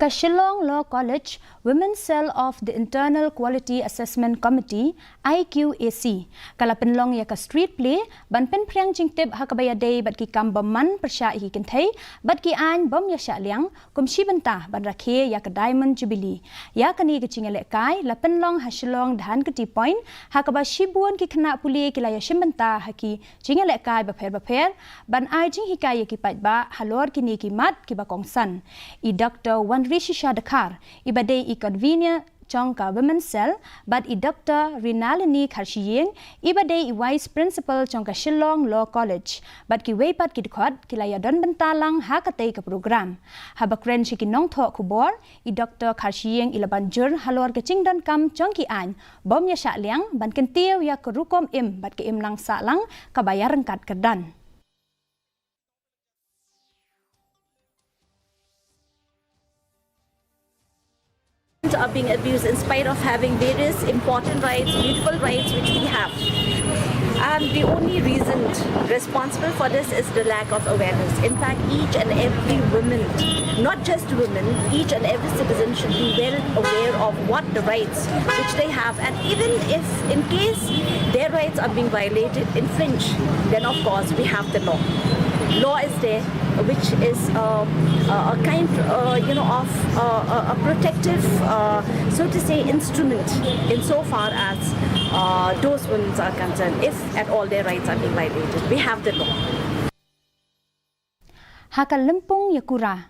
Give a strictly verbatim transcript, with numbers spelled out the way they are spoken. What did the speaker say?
Ka Shillong Law College Women's Cell of the Internal Quality Assessment Committee, I Q A C, ka la pynlong ïa ka street play ban pynphriang jingtip ha kaba ïadei bad ki kam bymman pyrshah ïa ki kynthei bad ki aiñ bym ïashah liang, kum shi bynta ban rakhe ïa ka Diamond Jubilee. Ïa kane ka jingïalehkai la pynlong ha Shillong Dhan ka Tea Point, ha kaba shibun ki khynnah pule ki la ïashim bynta ha ki jingïalehkai bapher bapher ban ai jinghikai ïa ki paidbah halor kine ki mat kiba kongsan. I Doktor Wanrishisha Dkhar, iba dei i convener jong ka Women's Cell, bad i Doktor Rinalini Kharshiing, iba dei i Vice Principal jong ka Shillong Law College, bad kiwei pat ki dkhot ki la ïadon bynta lang ha katei ka program. Haba kren sha ki nongthoh khubor, i Doktor Kharshiing i la ban jur halor ka jingdonkam jong ki aiñ bym ïashah liang ban kyntiew ïa ka rukom im bad ka imlang sahlang kaba ïaryngkat kyrdan. Are being abused in spite of having various important rights, beautiful rights which we have. And the only reason responsible for this is the lack of awareness. In fact, each and every woman, not just women, each and every citizen should be well aware of what the rights which they have. And even if, in case their rights are being violated, infringed, then of course we have the law. Law is there, which is uh, a kind, uh, you know, of uh, a protective, uh, so to say, instrument insofar as uh, those women are concerned. If at all their rights are being violated, we have the law. Ha ka lympung ïakura,